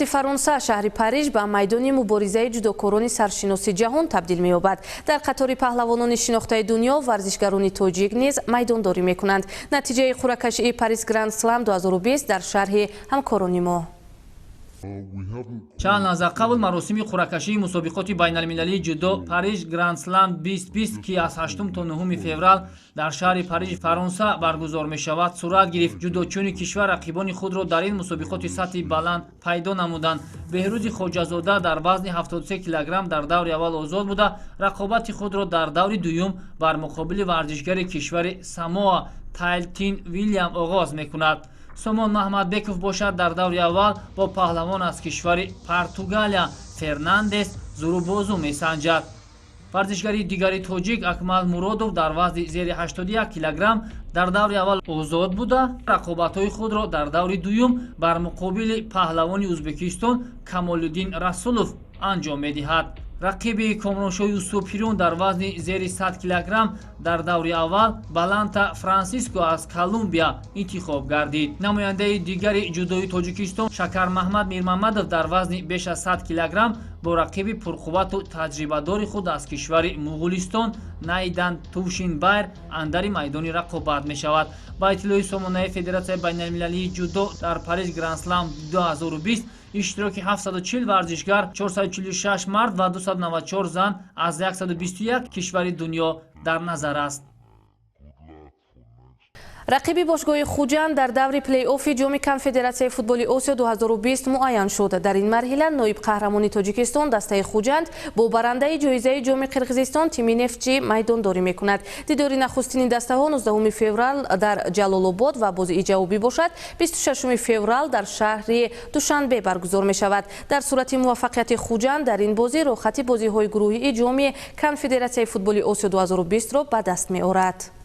Фаронса, шаҳри Париж ба майдони муборизаи ҷудокорони саршиноси ҷаҳон табдил меёбад. Дар қатори паҳлавонони шинохтаи дунё варзишгарони тоҷик низ майдондорӣ мекунанд. Натиҷаи қуръакашии Парис Гранд Слам 2020 дар шарҳи ҳамкорони мо. Чанд лаҳза қабл маросими қуръакашии мусобиқоти байналмилалии ҷудо Париж Гранд-слам 2020, ки аз 8 то 9 феврал дар шаҳри Парижи Фаронса баргузор мешавад, сурат гирифт. Ҷудочиёни кишвар рақибони худро дар ин мусобиқоти сатҳи баланд пайдо намуданд. Беҳрӯзи Хоҷазода дар вазни 73 килограмм дар даври аввал озод буда, рақобати худро дар даври дуюм бар муқобили варзишгари кишвари Самоа Тайлтин Вилям оғоз мекунад. Сомон Маҳмадбеков бошад, дар даври аввал бо паҳлавон аз кишвари Португалия Фернандес зурубозу месанҷад. Варзишгари дигари тоҷик Акмал Муродов дар вазни зери 81 килограмм дар даври аввал озод буда, рақобатҳои худро дар даври дуюм бар муқобили паҳлавони Ӯзбекистон Камолиддин Расулов анҷом медиҳад. Рақиби Комроншоҳ Юсупирон дар вазни зери 100 килограмм дар даври аввал Баланта Франсиско аз Колумбия интихоб гардид. Намояндаи дигари ҷудои Тоҷикистон Шакармаҳмад Мирмамадов дар вазни беш аз 100 килограмм бо рақиби пурқуввату таҷрибадори худ аз кишвари Муғулистон Найдан Тувшинбайр андари майдони рақобат мешавад. Ба иттилои сомонаи Федератсияи байналмилалии ҷудо, дар Париж Грандслам 2020 иштироки 740 варзишгар, 446 мард ва 294 зан аз 121 кишвари дунё дар назар аст. Рақиби бошгоҳи Хуҷанд дар даври плей-оффи Ҷоми Конфедератсияи футболи Осиё 2020 муайян шуд. Дар ин марҳила ноиб қаҳрамони Тоҷикистон дастаи Хуҷанд бо барандаи ҷоизаи Ҷоми Қирғизистон тими Нефтчӣ майдондорӣ мекунад. Дидори нахустини дастаҳо 19 феврал дар Ҷалолобод ва бозии ҷавобӣ бошад, 26 феврал дар шаҳри Душанбе баргузор мешавад. Дар сурати муваффақияти Хуҷанд дар ин бозӣ роҳхати бозиҳои гурӯҳии Ҷоми Конфедератсияи футболи Осиё 2020-ро ба даст меорад.